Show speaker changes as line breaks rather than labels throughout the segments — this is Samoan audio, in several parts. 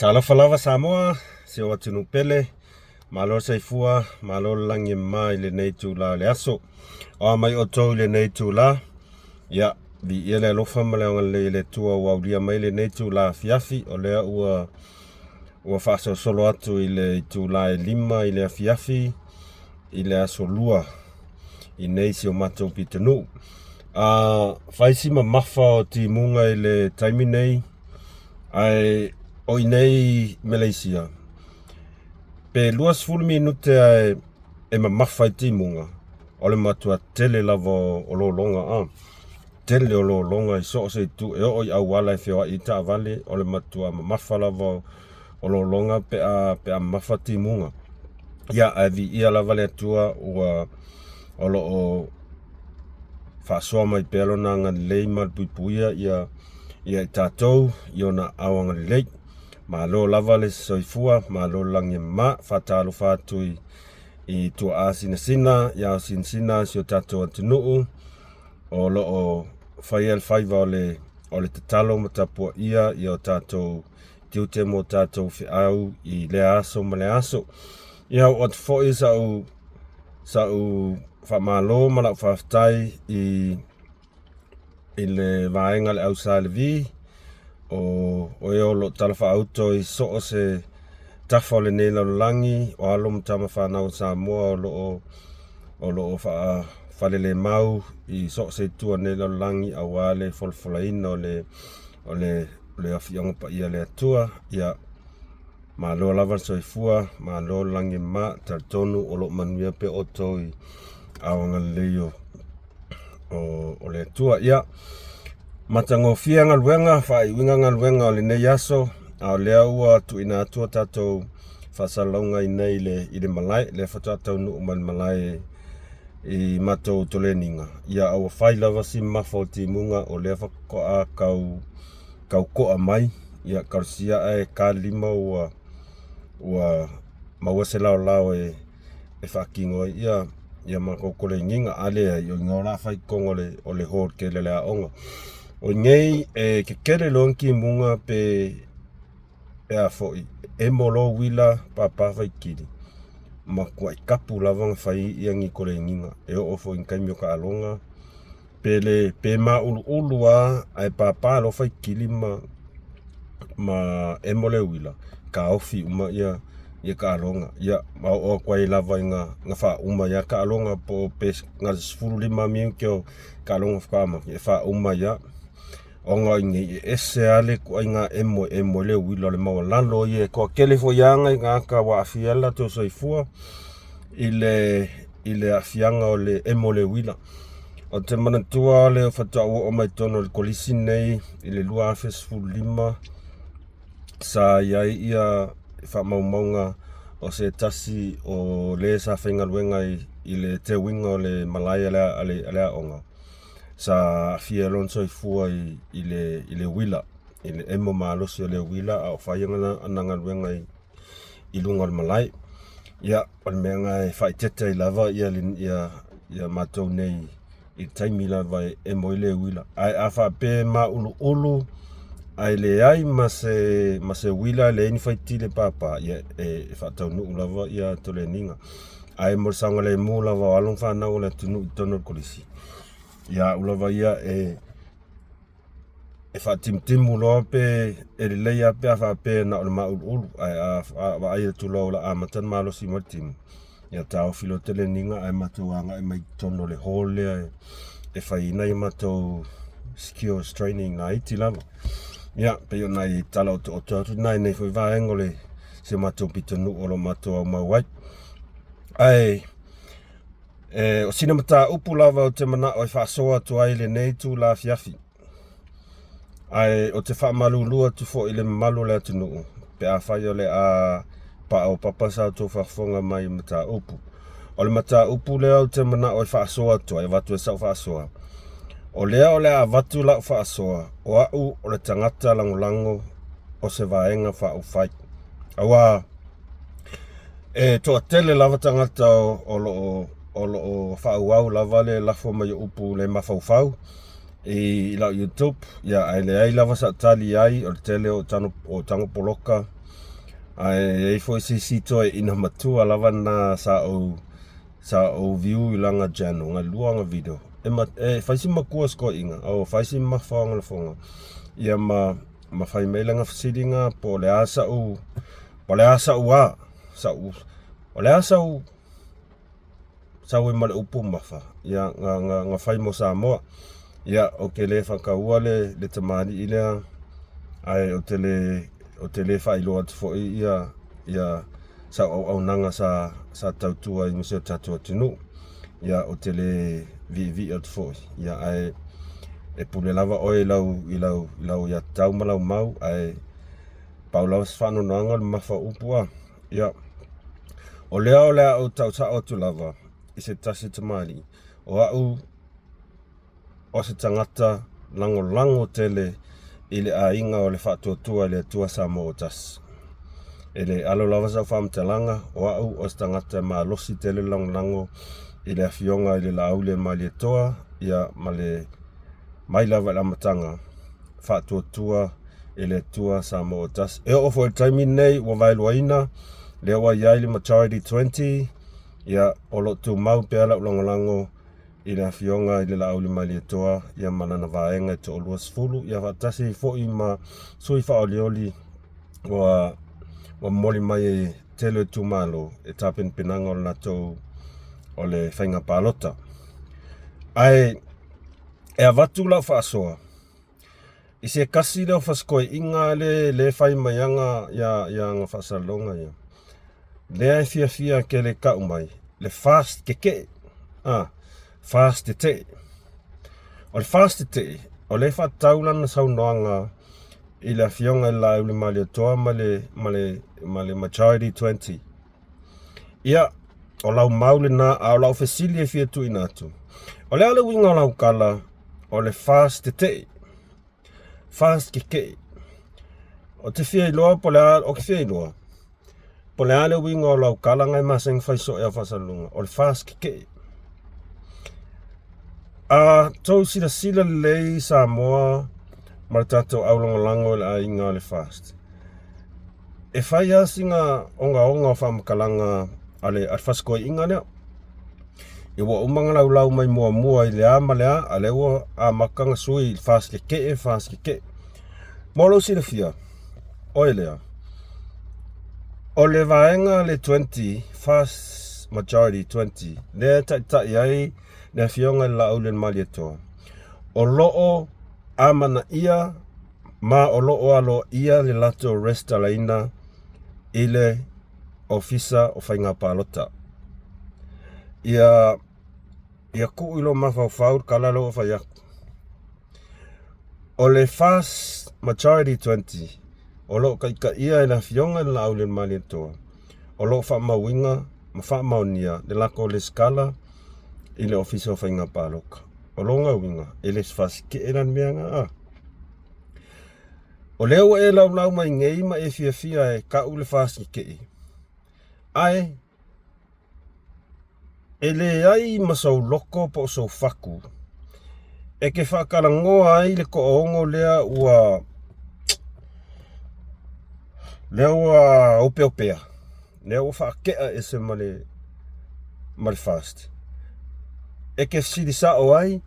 Talofa lava Samoa, si ou atunuu pele, malo le soifua, malo le lagi e mama i lenei itula o le aso. O a mai outou i lenei itula, ia, viia le alofa ma le agalelei o le Atua ua aulia mai lenei itula afiafi, o lea ua ua faasolosolo atu i le itula e 5 i le afiafi i le aso Lua i nei si o matou pitonuu. Fai si mamafa o timuga i le taimi nei, ae o i nei Meleisia, pe 20 minute ae e mamafa i timuga, o le matua tele lava o lologa a. Tele o lologa i so o se itu, e oo i auala e feoai ai taavale, o le matua mamafa lava o lologa pe a pe a mamafa timuga. Ia, ae viia lava le Atua ua o lo o faasoa mai pea lona agalelei ma le puipuia ia ia i tatou i ona aao agalelei. Malo lava le soifua, malo le lagi e mama. Faatalofa atu i i tuaa sinasina, ia sinasina si o tatou atunuu o lo o faia le faiva o le o le tatalo ma tapuaia ia o tatou tiute mo tatou feau i lea aso ma lea aso. Ia oo atu foi sa'u sa'u faamalo ma la'u faafetai i i le vaega a le au Sa Levi o o e o lo o talafaauto i so o se tafa o lenei lalolagi, o alo ma tama fanau a Samoa o lo o o lo o faafalelemau i so o se itu o lenei lalolagi aua le folafolaina o le o le o le afioaga paia a le Atua. Ia malo lava le soifua, malo le lagi e mama, talitonu o lo o manuia pea outou i aao agalelei o o, o le Atua. Ia, matagofie galuega, faaiuiga galuega o lenei aso, a o lea ua tuuina atu a tatou faasalalauga i inei i le, i le malae, lea faatoa taunuu mai le malae i matou toleniga. Ia, a ua fai lava si mamafa o timuga, o lea faatoa tau, tau to'a mai, ia talosia ae ta le lima ua, ua maua se laolao e e faatino ai ia ia matou koleniga. A leai, o ina o le a fai i totonu o le o le hall tele o le aoga. O nei e tetele loa ni timuga pe pe a foi, emo loa uila papa faitili, matuai tapu lava ona fai ia ni koleniga e oo foi i ni taimi o taaloga pe le pe mauluulu lava ae papa loa faitili ma ma emo le uila, taofi uma ia ia taaloga. Ia ma oo atu ai lava ina na faauma ai lava taaloga po o pe na o le 15 minute o taaloga faatoa amata, e faauma ai lava. Ona o i inei e ese lava le ituaiga emo e emo ai le uila o le maualalo ia e toatele foi lava nai tagata ua aafia ai le latou soifua i le i le aafiaga o le emo o le uila. Ou te manatua le faatoa ou oo mai totonu o le kolisi lenei i le 2015 sa i ai ia faamaumauga o se tasi o le sa faigaluega i, i le teuina o le malae a le, a le, a le aoga sa aafia ai lona soifua i, i le, i le uila i le emo malosi o le uila a o fai ana, ana galuega i, i luga o le malae. Ia, o le mea lena e faaeteete ai lava ia, ia, ia matou nei i le taimi lava e emo ai le uila. Ae a faapea e mauluulu ae leai ma se, ma se uila, leai ni faitili e papa, ia e, e faataunuu lava ia toleniga. Ae mo le saogalemu lava o alo ma fanau o le atunuu i totonu o le kolisi, ia au lava ia e e faatimutimu loa pe e lelei lava pe a faapea na o le mauluulu ae a vaai atu loa o le a amata ona malosi mai le timu, ia taofi loa teleniga ae matou agai mai totonu o le hall lea e fai ai nai a matou skills training laiti lava. Ia, pei o nai tala otooto atu na i nei foi vaega o le si o matou pitonuu o lo o matou aumau ai. Ae e, o sina mataupu lava ou te manao e faasoa atu ai i lenei itula afiafi. Ae ou te faamalulu atu foi i le mamalu o le atunuu pe afai o le a paopapa sa outou faafofoga mai i mataupu. O le mataupu lea ou te manao e faasoa atu ai, avatu ai sau faasoa. O lea o le a avatu lau faasoa, o au o le tagata lagolago o se vaega faaupufai. Aua e toatele lava tagata o lo o o lo o faaauau lava le lafo mai o upu le mafaufau i lau YouTube, ia ae leai lava sau tali i ai, o le tele o tago, o tago poloka. Ae i ai foi se isi toeaina matua lava lena sa ou sa ou view i lana channel, galua ana video. E, ma, e fai si matua si toeaina, o fai si mafa o ana lafoga. Ia ma ma fai mai lana fesiliga po o le a sa'u po o le a sa'u a sa'u o le a sau sau ai ma le upu mafa ia na, na, na fai mo Samoa. Ia ou te le faataua le, le tamalii lea ae ou te le ou te le faailoa atu foi ia ia sau auaunaga sa sa tautua ai ma si o tatou atunuu. Ia ou te le viivii atu foi ia ae e pule lava oe i lau i lau i lau aiatatau ma lau mau ae pau lava se faanoanoaga o le mamafa o upu a. Ia, o lea o le a ou tau sao atu lava i se tasi tamalii, o a'u o se tagata lagolago tele i le aiga o le Faatuatua i le Atua Samoa ua Tasi. E le alo lava sau faamatalaga, o a'u o se tagata e malosi tele le lagolago i le Afioga i le Laaulialemalietoa, ia ma le mai lava i le amataga, Faatuatua i le Atua Samoa ua Tasi. E oo foi i le taimi lenei ua vaeluaina, lea ua i ai le majority 20, ia o lo o tumau pea lau lagolago i le Afioga i le Laauliamalietoa ia ma lana vaega e toalua sefulu, ia faatasi ai foi ma sui faaolioli ua ua momoli mai e tele o itumalo e tapenapenaga o le latou o le faiga palota. Ae e avatu lau faasoa i se tasi lea o fasitoeaiga le le fai mai ana ia ia ana faasalalauga ia lea e fiafia tele tau mai le fast tetee a fast tetee. O le fast tetee o lea e faatatau lana saunoaga i le Afioga i le Laauliamalietoa ma le ma le ma le majority 20. Ia, o lau mau lena, a o lau fesili e fia tuuina atu, o le a le uiga o lau tala o le fast tetee? Fast tetee. Ou te fia iloa po o le a, ou te fia iloa po o le a le uiga o lau tala na e masani ona fai soo i au faasalalauga, o le fast tetee. A tou silasila lelei Samoa ma le tatou aulagolago i le aiga o le fast. E fai lava sina ogaoga o faamatalaga a le fasitoeiga lea. Ia ua uma ona laulau mai muamua i le a ma le a, a o lea ua amata ona sui i le fasi tetee, fasi tetee. Mo lou silafia, oe lea, o le vaega le 20, fast majority 20, lea e taitai ai le Afioga i le Laaulialemalietoa, o lo o amanaia ma o lo o aloaia le latou resitalaina i le Ofisa o Faiga Palota. Ia, ia tuu i lou mafaufau le tala lea ua fai atu. O le Fast Majority 20 o lo o taitaia e le Afioga i le Laaulialemalietoa, o lo o faamauina ma faamaonia le latou resitala i le Ofisa o Faiga Palota. O lona uiga, e le fasikee la le mea lena a. O lea ua e laulau mai nei ma e fiafia e tau le fasikee, ae e leai ma sou loko po o sou fatu e te faatalanoa ai le toaono lea ua lea ua opeopea, lea ua faatea ese ma le ma le fast. E te fesili sao ai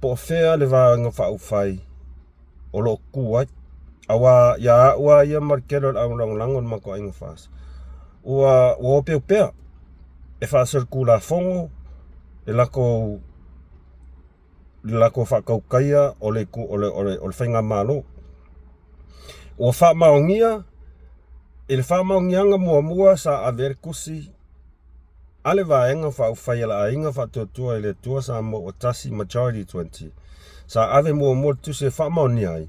po o fea le vaega faaupufai o lo o tu ai. Aua ia au lava ia ma le tele o le aulagolago o le matou aiga FAST, ua ua opeopea e faasolitulafono le latou le latou faatautaia o le o le o le o le faigamalo. Ua faamaonia i le faamaoniaga muamua sa ave ai le tusi a le Vaega Faaupufai a le Aiga Faatuatua i le Atua Samoa Ua Tasi, Majority 20, sa ave muamua le tusi e faamaonia ai,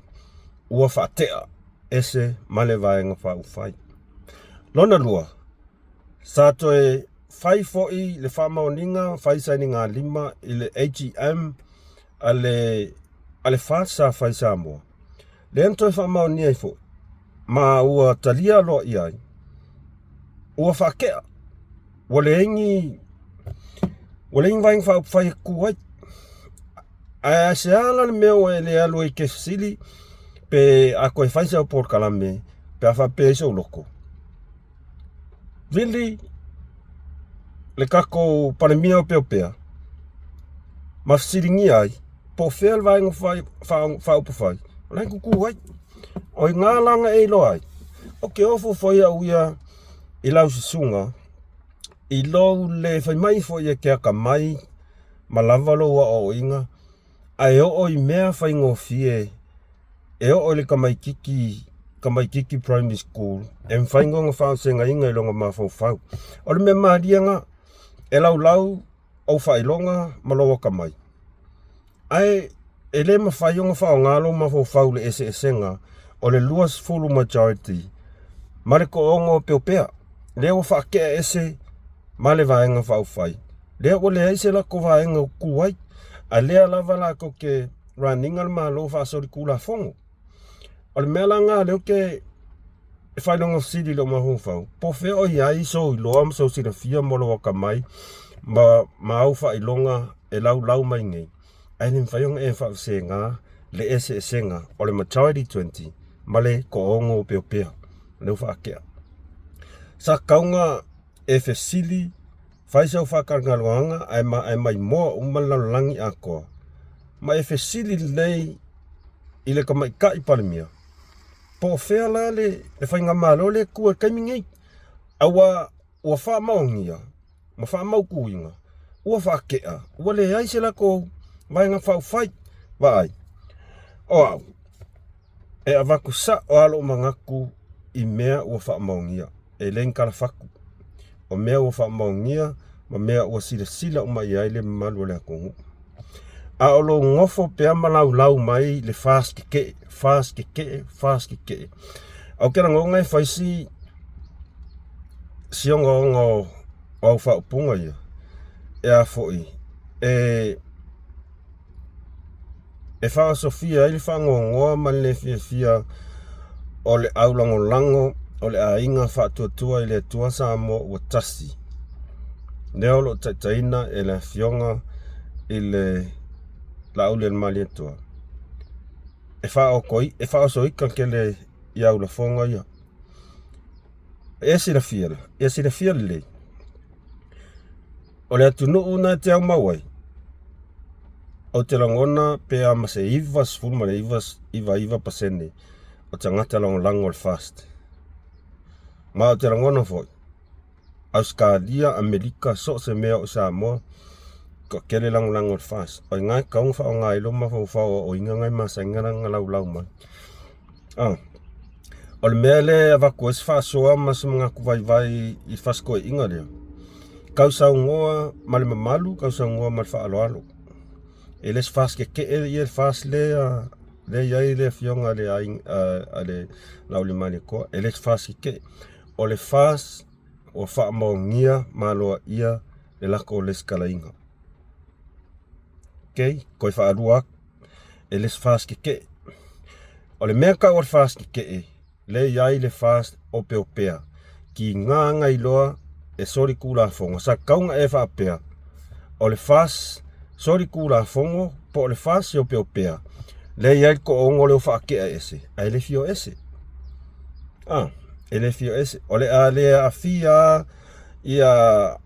ua faatea ese ma le Vaega Faaupufai. Lona lua, sa toe fai foi le faamaoniga fai sainigalima i le AGM a le a le FAST sa fai i Samoa, lea na toe faamaonia ai foi ma ua talia aloaia ai, ua faatea, ua leai ni ua leai ni vaega faaupufai e tu ai. Ae aisea la le mea ua e le alu ai e te fesili pe a toe fai sau polokalame pe a faapea ai sou loto? Vili le tatou Palemia opeopea ma fesiligia ai po o fea le Vaega Faaupufai o la e tutu ai. O i ina la na e iloa ai, ou te ofo foi au ia i lau susuga i lou le fai mai foi e te atamai ma lava lou aoaoina ae oo i mea faigofie e oo i le tamaititi, tamaititi primary school e mafai ona faavasegaina i lona mafaufau. O le mea malie lena, e laulau ou faailoga ma lou atamai, ae e le mafai ona faaaoga lou mafaufau i le eseesega o le 20 majority ma le toaono opeopea. Lea ua faatea ese ma le Vaega Faaupufai, lea ua leai se latou vaega o tutu ai, a lea lava latou te run ina le Malo faasolitulafono. O le mea la lena lea ou te failoga fesili i lou mafaufau, po o fea o i ai sou iloa ma sou silafia mo lou atamai ma au faailoga e laulau mai nei, ae le mafai ona e faavasega le eseesega o le majority 20 ma le toaono opeopea lea ua faatea. Sa tatau ona e fesili, fai sau faatalatalanoaga ae maimoa uma le lalolagi atoa ma e fesili lelei i le tamaitai Palemia po o fea la le faigamalo lea e tu ai i le taimi nei, aua ua faamaonia ma faamautuina ua faatea ua leai se latou Vaega Faaupufai. Vaai, o au, e avatu sao lava lou manatu i mea ua faamaonia, e le ni talafatu. O mea ua faamaonia ma mea ua silasila uma i ai le mamalu o le atunuu. A o lou nofo pea ma laulau mai le FAST tetee, FAST tetee, FAST tetee. Ou te lagona e fai si ogaoga o au faaupuga ia, e a foi, e faaosofia ai le faanoanoa ma le le fiafia o le aulagolago o le aiga faatuatua i le Atua Samoa ua tasi, lea o lo o taitaiina e le Afioga i le Laaulialemalietoa, e faaosoita tele i au lafoga ia. E silafia, ia silafia lelei, o le atunuu lena e te aumau ai, ou te lagona pe a ma se 99.99% o tagata lagolago o le FAST. Ma ou te lagona foi, Ausetalia, Amerika, so o se mea o Samoa, toatele lagolago o le FAST. O i ina e tatau ona faaaoga ai lou mafaufau aoaoina na e masani ona laulau mai. O le mea lea e avatu ai se faasoa ma se manatu vaivai i le fasitoeiga lea, tausaunoa ma le mamalu, tausaunoa ma le faaaloalo. E le o se FAST tetee ia le FAST lea e i ai le afioga a le Laaulialemalietoa, e le o se FAST tetee. O le FAST ua faamaonia ma aloaia le latou resitalaina. Okay, toe faalua atu, e le o se FAST tetee. O le mea e tau o le FAST tetee, lea e i ai le FAST opeopea, tiga na iloa e solitulafono. Sa tatau ona e faapea, o le FAST solitulafono po o le FAST opeopea, lea e i ai le toaono lea ua faatea ese, ae le fia o ese. E le fia o ese. O le a le aafia lava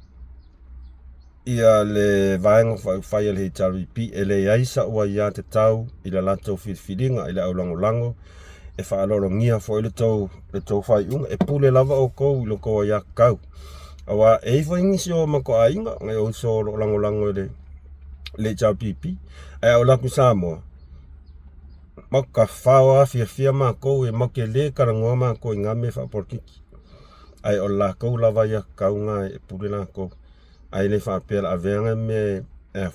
ia le Vaega Faaupufai a le HRPP, e leai sau aiatatau i le latou filifiliga i le aulagolago e faaaloalogia foi le tou faaiuga. E pule lava outou i lo outou aiatatau. Aua e i ai foi nisi o matou aiga, nai ou uso o lo o lagolago i le HRPP, ae a ou alu atu i Samoa, matou tafafao lava fiafia matou, matou te le talanoa matou i na mea faapolokiki. Ae o le latou lava aiatatau lena e pule latou. Ae le faapea o le a avea lena mea e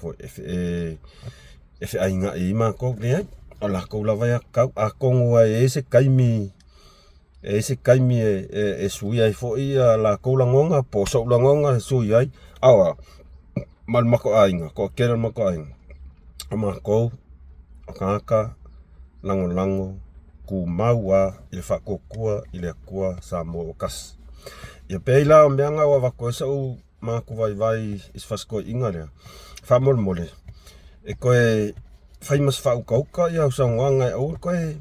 feainai ai matou. Leai, o latou lava aiatatau. Atonu lava e i ai se taimi e i ai se taimi e sui ai foi ia latou lagona po o sou lagona e sui ai, a o au ma le matou aiga, toatele o le matou aiga, o matou o tagata lagolago tumau lava i le faatuatua i le Atua Samoa ua tasi. Ia pei la o mea na ua avatu ai sou manatu vaivai i se fasitoeiga lea, faamolemole e toe fai ma se faautauta au saunoaga e aua toe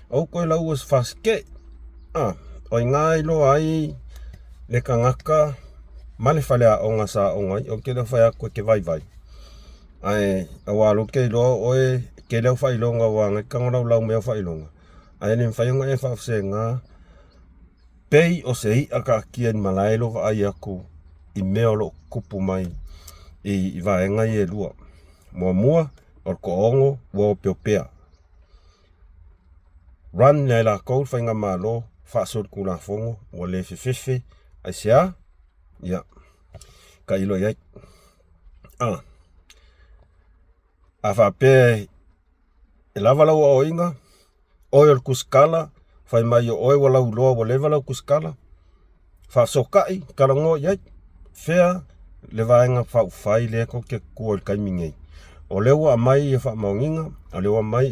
aua toe laua i se FAST. O i ina e iloa ai le tagata ma le faleaoga sa aoga ai. Ou te le o fai atu e te vaivai, ae aua o lea ou te iloa o oe e tele au faailoga aua na e tago laulau mai au faailoga, ae le mafai ona e faafesega pei o se i'a taatia i le malae lou vaai atu i mea o lo o tutupu mai i vaega ia e lua. Muamua, o le toaono ua opeopea. Run e latou le faigamalo faasolitulafono ua le fefefe aisea? Ia, tailo i ai. A faapea e lava lau aoaoina, oe o le tusitala, fai mai o oe ua lauiloa ua leva lau tusitala, faafesootai, talanoa i ai, fea le Vaega Faaupufai lea tou te tutu ai i le taimi nei. O lea ua aumai ia faamaoniga, o lea ua aumai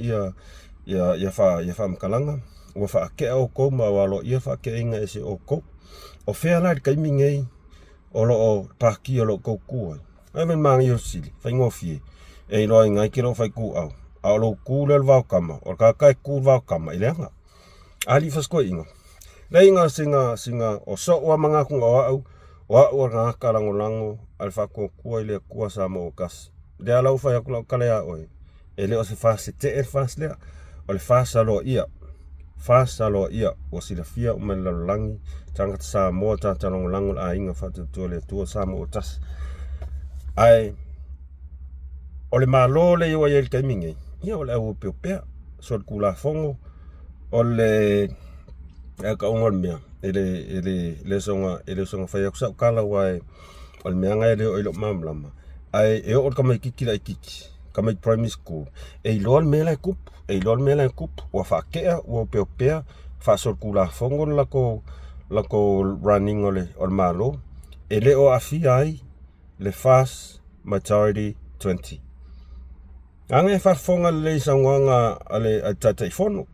ia faamatalaga, ua faatea outou ma ua aloaia le faateaina ese o outou. O fea la i le taimi nei o lo o pati o lo o outou tu ai? Ai ma le manaia o le fesili, faigofie, e iloa ai e te le o faituau, a o lou tu lea o le vaotama, o le tagata e tu i le vaotama, e leaga. Alii fasitoeaiga, leai na sina sina o so'u a manatu o au, o au o le tagata lagolago a le Faatuatua i le Atua Samoa ua tasi. Lea la ua fai atu lau tala ia oe, e le o se FAST tetee le FAST lea, o le FAST aloaia, FAST aloaia ua silafia uma e le lalolagi, tagata Samoa, tagata lagolago le aiga Faatuatua i le Atua Samoa ua tasi. Ae o le Malo lea ua i ai i le taimi nei, ia o le au opeopea, solitulafono, o le tauga o le mea, e le soona fai atu sau tala aua o le mea lena e le oo i lou malamalama, ae e oo i le tamaitiiti laitiiti, tamaiti primary school, e iloa le mea la e tupu, e iloa le mea la e tupu, ua faatea, ua opeopea, faasolitulafono le latou run ina o le Malo, e le o aafia ai le FAST Majority 20. Leaga e faafofoga lelei i saunoaga a le Taitaifono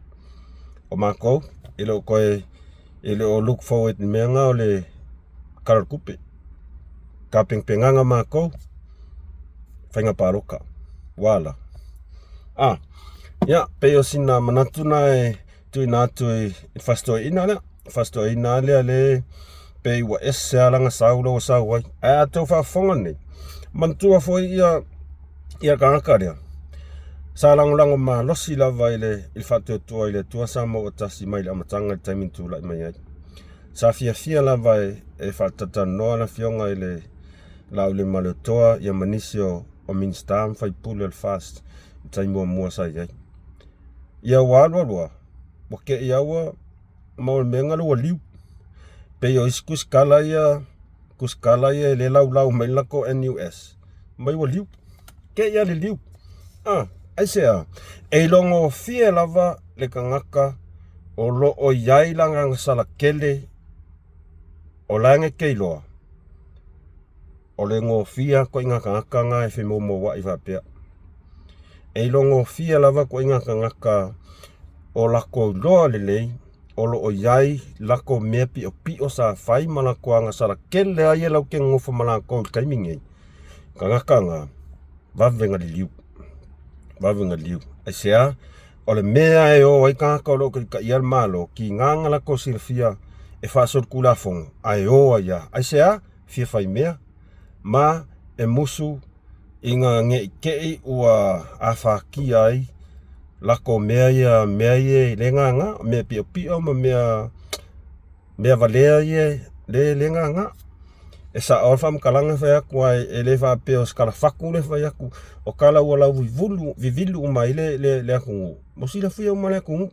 o matou, e le o toe, e le o look forward i le mea lena o le Tala o le Tupe. Tapenapenaga matou, faiga palota. Ua ala. Ah, ia, pei o sina manatu na e tuuina atu i le Fasitoeaina lea. Fasitoeaina lea le pei ua ese lava lana sau la ua sau ai. Ae a outou faafofoga nei, manatua foi ia ia tagata lea sa lagolago malosi lava i le Faatuatua i le Atua Samoa ua Tasi mai le amataga i le taimi na tulai mai ai. Sa fiafia lava e faatalatalanoa le afioga i le Laauliamaletoa ia ma nisi o Minisita ma faipule o le FAST i le taimi muamua sa i ai. Ia ua alu alu lava, ua te i lava ua maua i le mea lena ua liu. Pei o isi tusitala ia, tusitala ia e le laulau mai le latou NUS, mai ua liu. Te i lava le liu. Ah, aisea? E iloagofie lava le tagata o lo o i ai lana agasala tele o la e te iloa, o le gofia ituaiga tagata na e femoumouai faapea. E iloagofie lava ituaiga tagata o latou iloa lelei o lo o i ai latou mea piopio sa fai ma latou agasala tele lava ia latou te nonofo ma latou i le taimi lenei. Tagata na, vave ona liliu, vave ona liliu. Aisea? O le mea e o ai tagata o lo o taitaia le Malo, tiga ona latou silafia e faasolitulafono, ae o ai lava. Aisea? Fia fai mea ma e musu ina ne i te i ua afatia ai latou mea ia, mea ia e le gaga, mea piopio ma mea mea valea ia le le gaga. E sao le faamatalaga e fai atu ae e le faapea o se tala fatu le fai atu, o tala ua lauivulu vivilu uma ai le atunuu, ua silafia uma e le atunuu.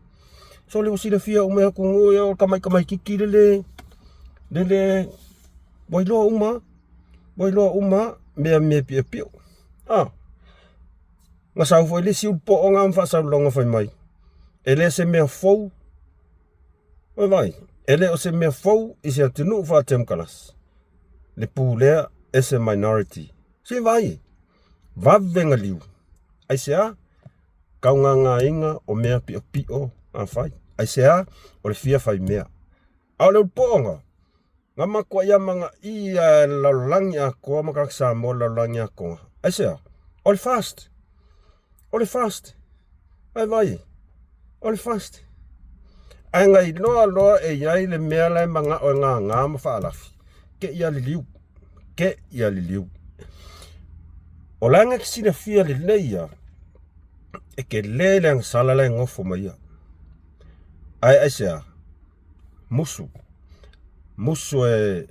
Sole ua silafia uma e le atunuu o le tamaitamaititi le le ua iloa uma, ua iloa uma mea mea piopio. Na sau foi le isi ulupo'o na ma faasalalauga fai mai, e le o se mea fou, oi vaai, e le o se mea fou i se atunuu faatemokarasi le pulea e se minority. Se vaai, vave ona liu. Aisea? Taugagaina o mea piopio na fai. Aisea? O le fia fai mea. A o le ulupo'o na matuai amanaia e le lalolagi atoa ma tagata Samoa o le lalolagi atoa. Aisea? O le FAST. O le FAST. Ae vaai, o le FAST. Ae na iloa loa e i ai le mea la e manao e gaga ma faalafi. Te i a liliu, te i a liliu. O le aga e te silafia lelei lava, e tele le agasala la e nofo ma ia. Ae aisea? Musu, musu e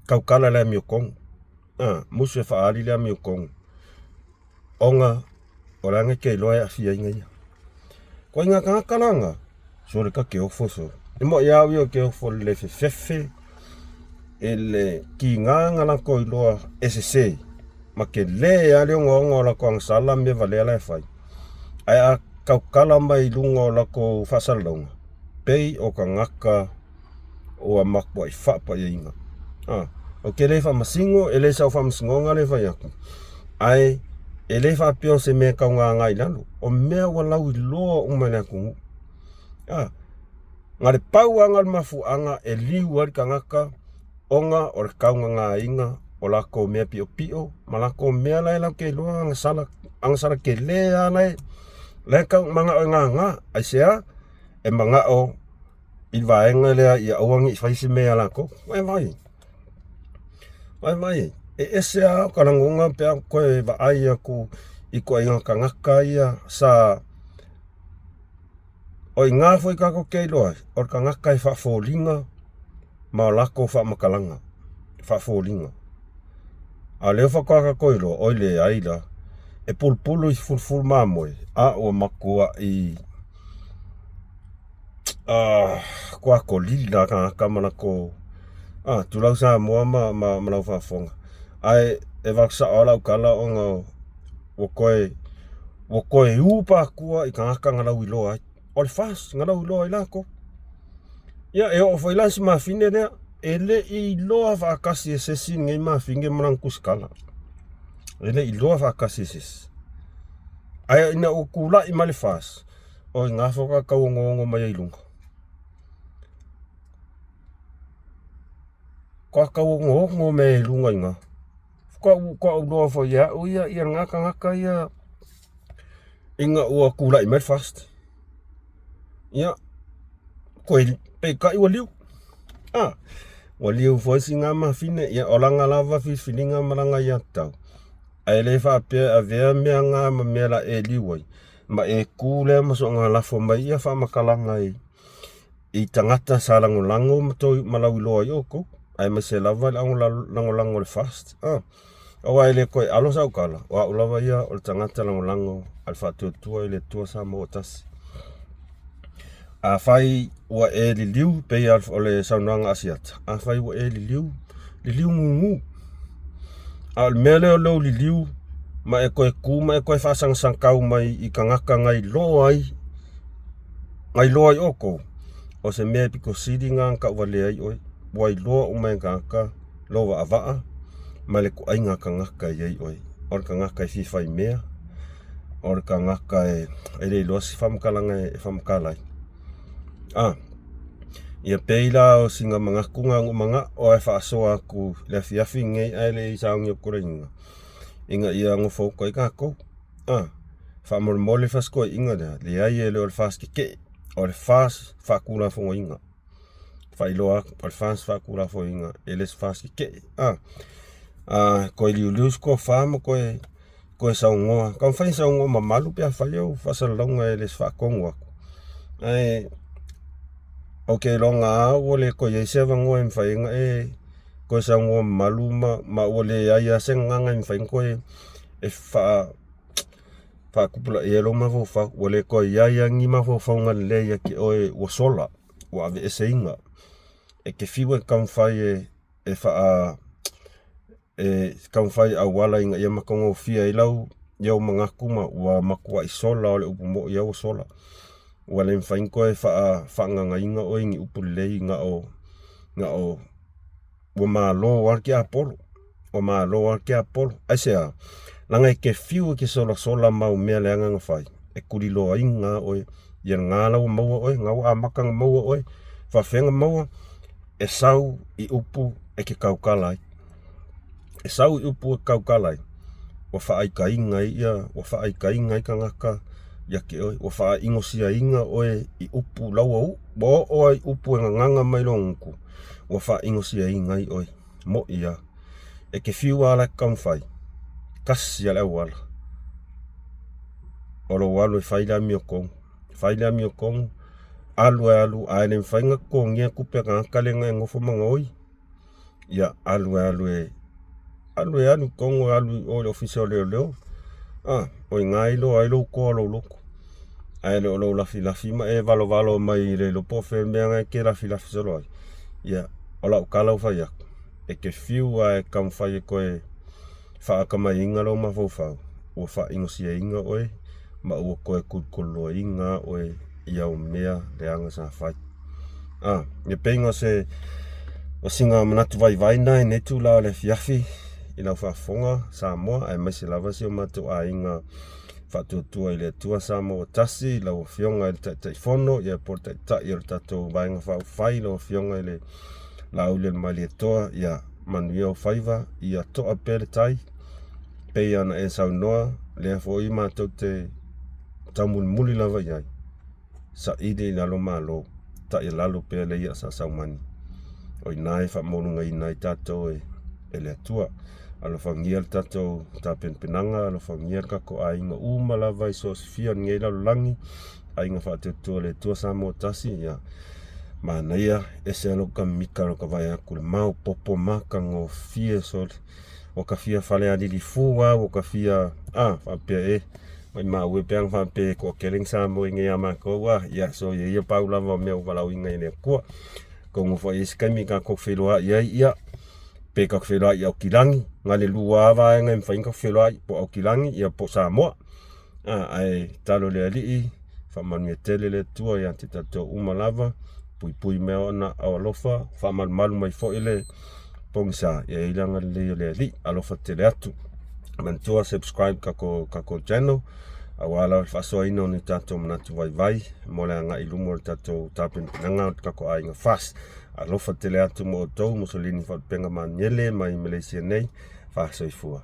tautala le amiotonu, musu e faaali le amiotonu ona o le aga e te iloa e aafiaina ia. O ituaiga tagata la na, sole ta te ofo sole. E moi lava au ia ou te ofo i le fefefe i le tiga ona latou iloa e sese ma tele lava le ogaoga o latou agasala ma mea valea la e fai. Ae a tautala mai i luga o latou faasalalauga, pei o tagata ua matuai faapaiaina. Ou te le faamasino, e le o sau faamasinoga lea e fai atu, ae e le faapea o se mea e tau gaga i lalo, o mea ua lauiloa uma i le atunuu. Na o le pau lava lena o le mafuaaga e liu ai le tagata ona o le taugagaina o latou mea piopio ma latou mea la e latou te iloa agasala, agasala tele lava la e tau mananao e gaga. Aisea? E manao i le vaega lea ia aua ne i faia se mea ia latou. Vaai mai, vaai mai, e ese lava ota lagona pe a ou toe vaai atu i ituaiga tagata ia sa. O i ina foi tatou te iloa ai, o le tagata e faafoliga ma o latou faamatalaga, faafoliga. A o lea faatoa tatou iloa, oi leai la, e pulupulu i fulufulu mamoe, a ua matuai kuakolila lava tagata ma latou, tulou Samoa ma lau faafofoga. Ae e avatu sao lava lau tala ona ua toe u patua i tagata na lauiloa ai. O le FAST na lauiloa ai latou. Ia e oo foi la i si mafine lea, e le i iloa faatasi e se isi lenei mafine ma lana tusitala. E le i iloa faatasi e se isi. Ae ina ua tulai mai le FAST, o i ina faatoa tau ogoogo mai ai i luga. Faatoa tau ogoogo mai ai i luga i ina. Faatoa ou iloa foi e au ia ia lena tagata ia ina ua tulai mai le FAST. Ia, toe peitai ua liu. Ua liu foi sina mafine, ia o lana lava filifiliga ma lana aiatatau, ae le faapea e avea mea na ma mea o le a e liu ai, ma e tu lea ma soona lafo mai ia faamatalaga i tagata sa lagolago ma lauiloa ai outou, aemaise lava le lagolago o le FAST. Aua e le toe alo sau tala, o au lava ia o le tagata lagolago a le Faatuatua i le Atua Samoa ua Tasi. Afai ua e liliu, pei o le saunoaga a Asiata, afai ua e liliu, liliu gugu. A o le mea lea o lou liliu ma e toe tu ma e toe faasagasagau mai i tagata na iloa ai, na iloa ai outou, o se mea pito sili lena na tauvalea ai oe. Ua iloa uma e tagata lou vaavaa ma le ituaiga tagata e i ai oe. O le tagata e fia faimea, o le tagata e le iloa se faamatalaga e faamatala ai. Ia pei la o sina manatu na ona ou manao e faasoa atu i le afiafi lenei ae le i sauni atu le iuga, ina ia nofouta ai tatou. Faamolemole le fasitoeiina lea, leai e le o le FAST tetee, o le FAST faatulafonoina. Faailoa atu, o le FAST faatulafonoina, e le o se FAST tetee. Toe liuliu se tofa ma toe saunoa, taumafai e saunoa mamalu pe afai o faasalalauga e le o se faatonu atu. Ae ou te iloaina lava ua le toe i ai se avanoa e mafai ai ona e toe saunoa mamalu ma ua leai lava se gagana e mafai ona toe e faatupulaia ai lou mafaufau. Ua le toe i ai lava ni mafaufauga lelei ia te oe ua sola, ua aveeseina. E te fiu e taumafai e e taumafai auala ina ia matagofie ai lau ia manatu ma ua matuai sola o le upu moi lava ua sola. Ua le mafai ona toe faagagaina oe i ni upu lelei na o ua malo lava le tiapolo, ua malo lava le tiapolo. Aisea? Leaga e te fiu e te solasola mau mea leaga na fai, e tuliloaina lava oe ia lena la ua maua oe, lena ua amata ona maua oe. E faapefea ona maua? E sau i upu e te tautala ai. E sau i upu e tautala ai, ua faaitaina ai ia, ua faaitaina ai tagata ia te oe, ua faainosiaina oe i upu la ua oo lava i upu e gagana mai lou gutu, ua faainosiaina ai oe. Mo'i lava. E te fiu lava la e te taumafai, tasi lava le auala, o lou alu e fai le amiotonu. Fai le amiotonu, alu e alu, ae le mafai ona totogia tupe a tagata lea na e nofo ma gaoi. Ia alu e alu e alu e alu i totonu alu i o i le Ofisa o Leoleo. O i ina e iloa ai lou toa o lou loto. Ae le o lou lafilafi ma e valovalo mai le iloa po o fea le mea na e te lafilafi solo ai. Ia, o lau tala ua fai atu, e te fiu lava e taumafai e toe faatamaiina lou mafaufau, ua faainosiaina oe ma ua toe tulutuluaina lava oe i au mea leaga sa fai. E pei o se o sina manatu vaivai lena i lenei itula o le afiafi i lau faafofoga Samoa, aemaise lava si o matou aiga Faatuatua i le Atua Samoa ua Tasi, lau Afioga i le Taitaifono ia po o le Taitai o le tatou Vaega Faaupufai, lau Afioga i le Laaulialemalietoa, ia manuia ou faiva, ia toa pea le tai, pei ona e saunoa, lea foi matou te taumulimuli lava i ai, saili i lalo malo, taialalo pea le i'a sa saumani. O i ina e faamaualugaina ai tatou e le Atua. Alofagia le tatou tapenapenaga, alofagia le tatou aiga uma lava i so o se fia o lenei lalolagi, aiga faatuatua i le Atua Samoa ua Tasi, ia manaia, ese lava lou mimita i lota vaai atu i le maopoopo matagofie sole. Ua ta fia falealilifu lava, ua ta fia faapea e maumau e pe ana faapea e toatele ni Samoa i inei ia matou a. Ia soia ia pau lava o mea ua valaauina e le Atua. Atonu foi e i ai se taimi tatou feiloai ai, ia pe tatou feiloai i Aukilani, na o le lua lava vaega e mafai ona tatou feiloai, po o Aukilani ia po o Samoa. Ae tatalo i le Alii, faamanuia tele le Atua ia te tatou uma lava, puipui mai ona aao alofa, faamalumalu mai foi le pogisa, ia i ai le agalelei o le Alii. Alofa tele atu. Manatua subscribe tatou channel aua lava le faasoaina o ni tatou manatu vaivai mo le agai i luma o le tatou tapenapenaga o le tatou aiga FAST. Alofa tele atu mo outou, Musolini Faalupega Maniele mai Malaysia nei. Faasoifua.